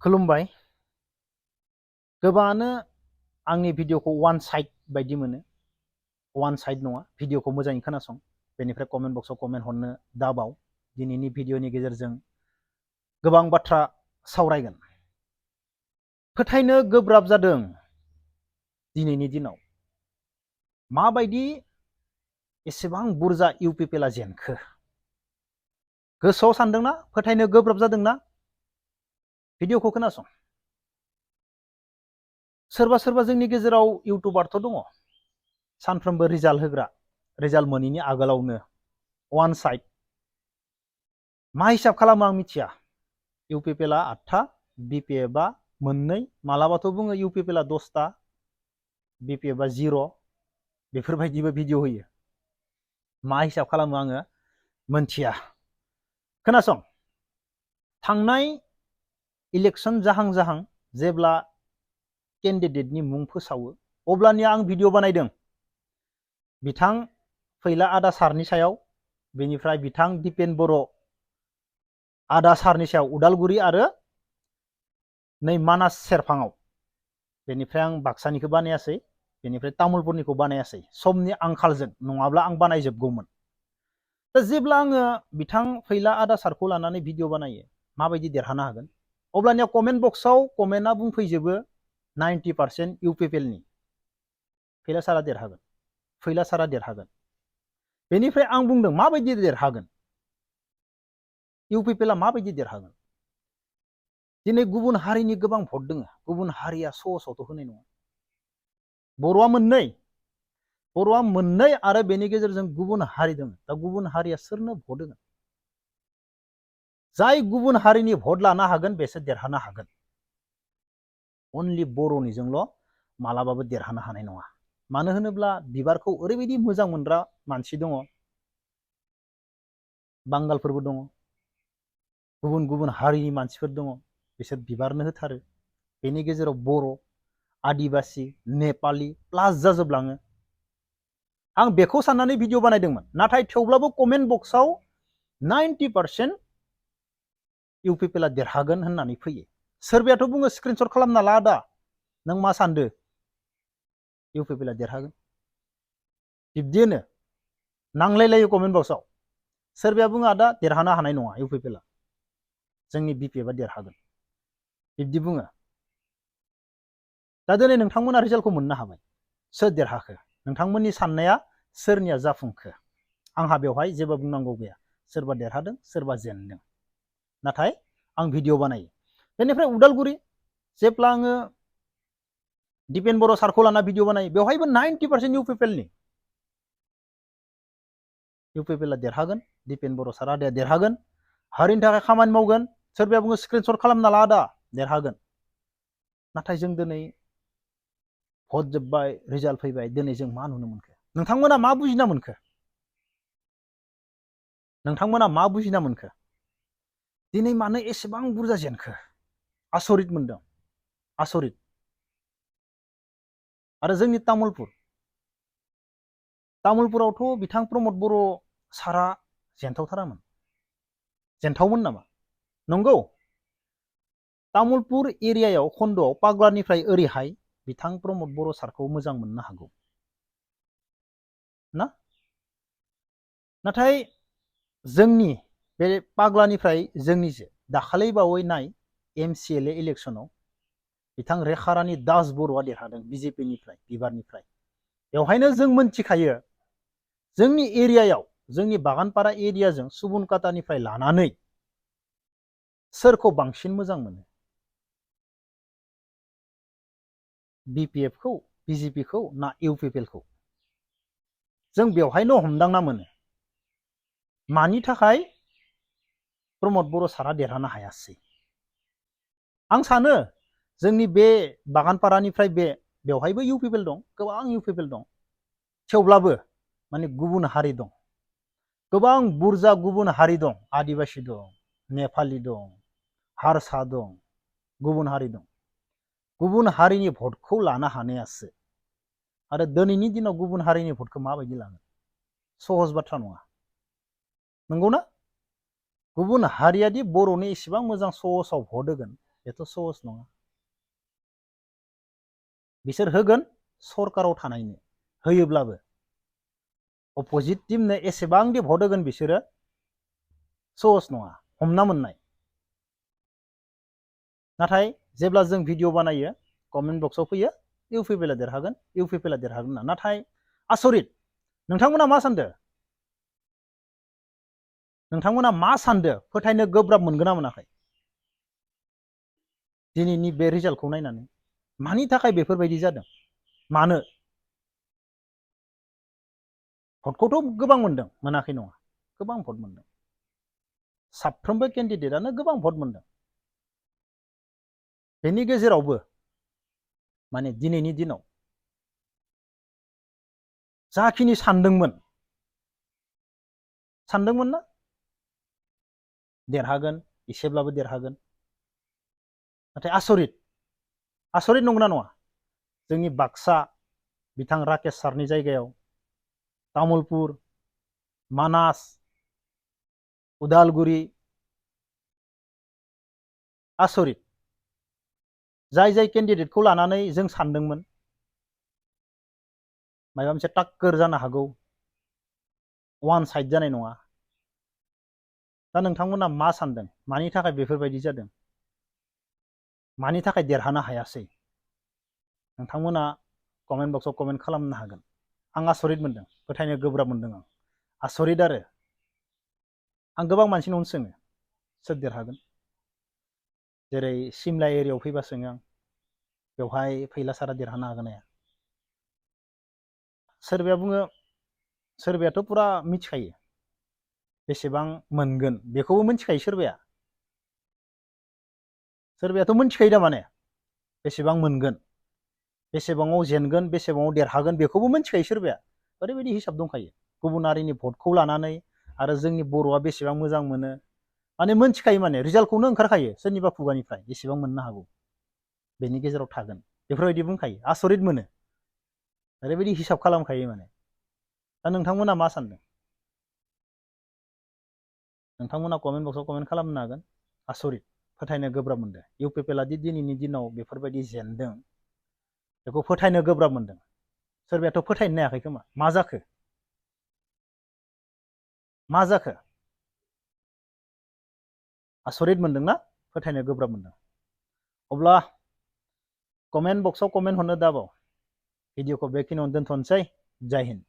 खुलुमबाय। गोबाङानो आंनि भिडिअखौ वान साइड बायदि मोनो। वान साइड नङा, भिडिअखौ मोजाङै खोनासं। बेनिफ्राय कमेन्ट बक्सआव कमेन्ट हरनो दाबाव। दिनैनि भिडिअनि गेजेरजों गोबां बाथ्रा सावरायगोन। फोथायनो गोब्राब जादों दिनैनि दिनाव माबायदि एसेबां बुरजा इउपिपिएलआ जेनखो। गोसोआव सानदोंना? फोथायनो गोब्राब जादोंना? भिडिअखौ खोनासं। सोरबा सोरबा जोंनि गेजेराव इउटुबारथ' दङ, सानफ्रोमबो रिजाल्ट होग्रा, रिजाल्ट मोनैनि आगोलावनो वान साइड। मा हिसाब खालामो आं मिथिया। इउपिपिएलआ 8था, बिपिएफआ 2, मालाबाथ' बुङो इउपिपिएलआ 10था, बिपिएफआ 0, बेफोरबायदिबो भिडिअ होयो। मा हिसाब खालामो आङो मोनथिया। खोनासं, थांनाय इलेक्सन जाहां जाहां जेब्ला केन्डिडेटनि मुं फोसावो अब्लानिया आं भिडिअ बानायदों बिथां फैला आदा सारनि सायाव, बेनिफ्राय बिथां दिपेन बर' आदा सारनि सायाव उदालगुरि आरो नै मानास सेरफाङाव। बेनिफ्राय आं बाक्सानिखौ बानायासै, बेनिफ्राय तामुलपुरनिखौ बानायासै, समनि आंखालजों, नङाब्ला आं बानायजोबगौमोन। दा जेब्ला आङो बिथां फैला आदा सारखौ लानानै भिडिअ बानायो माबायदि देरहानो हागोन, अब्लानिया कमेन्ट बक्सआव कमेन्टआ बुंफैजोबो 90% इउपिपिएलनि फैला सारा देरहागोन, फैला सारा देरहागोन। बेनिफ्राय आं बुंदों माबायदि देरहागोन, इउपिपिएलआ माबायदि देरहागोन। दिनै गुबुन हारिनि गोबां भट दङ, गुबुन हारिया सहसावथ' होनाय नङा। बर'आ मोननै आरो बेनि गेजेरजों गुबुन हारि दङ। दा गुबुन हारिया सोरनो भट होगोन? जाय गुबुन हारिनि भट लानो हागोन बेसो देरहानो हागोन। अनलि बर'निजोंल' मालाबाबो देरहानो हानाय नङा। मानो होनोब्ला बिबारखौ ओरैबायदि मोजां मोनग्रा मानसि दङ, बांगालफोरबो दङ, गुबुन गुबुन हारिनि मानसिफोर दङ, बिसोर बिबारनो होथारो। बेनि गेजेराव बर', आदिबासि, नेपालि प्लास जाजोबलाङो। आं बेखौ साननानै भिडिअ बानायदोंमोन। नाथाय थेवब्लाबो कमेन्ट बक्सआव 90% इउपिपिएलआ देरहागोन होननानै फैयो। सोरबायाथ' बुङो स्क्रिनशट खालामना ला आदा, नों मा सान्दो इउपिपिएलआ देरहागोन। बिब्दिनो नांलायलायो कमेन्ट बक्सआव। सोरबाया बुङो आदा देरहानो हानाय नङा इउपिपिएलआ, जोंनि बिपिएफआ देरहागोन, बिब्दि बुङो। दा दिनै नोंथांमोना रिजाल्टखौ मोननो हाबाय। सोर देरहाखो? नोंथांमोननि साननाया सोरनिया जाफुंखो? आंहा बेवहाय जेबो बुंनांगौ गैया। सोरबा देरहादों, सोरबा जेनदों। नाथाय आं भिडिअ बानायो। बेनिफ्राय उदालगुरि, जेब्ला आङो दिपेन बर' सारखौ लाना भिडिअ बानायो, बेवहायबो 90% इउपिपिएलनि। इउपिपिएलआ देरहागोन, दिपेन बर' सार आदाया देरहागोन, हारिनि थाखाय खामानि मावगोन। सोरबाया बुङो स्क्रिनशट खालामना ला आदा, देरहागोन। नाथाय जों दिनै भट जोब्बाय, रिजाल्ट फैबाय, दिनै जों मा नुनो मोनखो? नोंथांमोना मा बुजिना मोनखो? नोंथांमोना मा बुजिना मोनखो? दिनै मानो एसेबां बुरजा जेनखो? आसरित मोनदों, आसरित। आरो जोंनि तामुलपुरावथ' बिथां प्रमद बर' सारा जेनथावथारामोन। जेनथावमोन नामा? नंगौ। तामुलपुर एरियायाव खन्द'आव पाग्लानिफ्राय ओरैहाय बिथां प्रमद बर' सारखौ मोजां मोननो हागौ ना? नाथाय जोंनि बे पाग्लानिफ्राय जोंनिजे दाखालै बावैनाय MCLA इलेक्सनाव बिथां रेखारानि दास बर'आ देरहादों बिजेपिनिफ्राय, बिबारनिफ्राय। बेवहायनो जों मोनथिखायो जोंनि एरियायाव, जोंनि बागानपारा एरियाजों सुबुनकाटानिफ्राय लानानै सोरखौ बांसिन मोजां मोनो? बिपिएफखौ, बिजेपिखौ ना इउपिपिएलखौ? जों बेवहायनो हमदांना मोनो मानि थाखाय प्रमद बर' सारा देरहानो हायासै। आं सानो जोंनि बे बागानपारानिफ्राय बेवहायबो इउपिपिएल दं, गोबां इउपिपिएल दं। थेवब्लाबो माने गुबुन हारि दं, गोबां बुरजा गुबुन हारि दं। आदिबासि दं, नेपालि दं, हारसा दं, गुबुन हारि दं। गुबुन हारिनि भटखौ लानो हानायासो। आरो दिनैनि दिनाव गुबुन हारिनि भटखौ माबायदि लागोन? सहज बाथ्रा नङा, नंगौना? गुबुन हारियादि बर'नि एसेबां मोजां सहसाव भट होगोन बेथ' सहस नङा। बिसोर होगोन सरकाराव थानायनो, होयोब्लाबो अपोजिट टीमनो एसेबांदि भट होगोन बिसोरो सहस नङा, हमना मोननाय। नाथाय जेब्ला जों भिडिअ बानायो कमेन्ट बक्सआव फैयो इउपिपिएलआ देरहागोन, इउपिपिएलआ देरहागोन होनना। नाथाय आसरित, नोंथांमोना मा सानदो? नोंथांमोना मा सानदो? फोथायनो गोब्राब मोनगोन ना मोनाखै दिनैनि बे रिजाल्टखौ नायनानै? मानि थाखाय बेफोरबायदि जादों? मानो? भटखौथ' गोबां मोनदों, मोनाखै नङा, गोबां भट मोनदों। साफ्रोमबो केन्डिडेटआनो गोबां भट मोनदों। बेनि गेजेरावबो माने दिनैनि दिनाव जाखिनि सानदोंमोन ना देरहागोन, एसेब्लाबो देरहागोन। नाथाय आसरित नंगौना नङा? जोंनि बाक्सा बिथां राकेश सारनि जायगायाव तामुलपुर, मानास, उदालगुरि, आसरित। जाय केन्डिडेटखौ लानानै जों सानदोंमोन माबा मोनसे टाक्कर जानो हागौ, वान साइड जानाय नङा। दा नोंथांमोना मा सानदों? मानि थाखाय बेफोरबायदि जादों? मानि थाखाय देरहानो हायासै? नोंथांमोना कमेन्ट बक्सआव कमेन्ट खालामनो हागोन। आं आसरित मोनदों, फोथायनो गोब्राब मोनदों आं। आसरित आरो आं गोबां मानसिनावनो सोङो सोर देरहागोन। जेरै सिमला एरियायाव फैबा सोङो आं, बेवहाय फैला सारा देरहानो हागोन हाया? सोरबाया बुङो, सोरबायाथ' पुरा मिथिखायो बेसेबां मोनगोन, बेखौबो मिथिखायो सोरबायाथ' मिथिखायो थारमाने बेसेबां मोनगोन, बेसेबाङाव जेनगोन, बेसेबाङाव देरहागोन, बेखौबो मिथिखायो सोरबाया। ओरैबायदि हिसाब दंखायो गुबुन हारिनि भटखौ लानानै आरो जोंनि बर'आ बेसेबां मोजां मोनो, माने मोनथिखायो, माने रिजाल्टखौनो ओंखारखायो सोरनिबा खुगानिफ्राय बेसेबां मोननो हागौ, बेनि गेजेराव थागोन, बेफोरबायदि बुंखायो। आसरित मोनो, ओरैबायदि हिसाब खालामखायो माने। दा नोंथांमोना मा सानदों? नोंथांमोना कमेन्ट बक्सआव कमेन्ट खालामनो हागोन। आसरित, फोथायनो गोब्राब मोनदों। इउपिपिएलआ दि दिनैनि दिनाव बेफोरबायदि जेनदों, बेखौ फोथायनो गोब्राब मोनदों। सोरबायाथ' फोथायनो हायाखै खोमा। मा जाखो? मा जाखो? आसरित मोनदोंना? फोथायनो गोब्राब मोनदों। अब्ला कमेन्ट बक्सआव कमेन्ट हरनो दाबाव। भिडिअखौ बेखिनियावनो दोनथ'नोसै। जय हिन्द।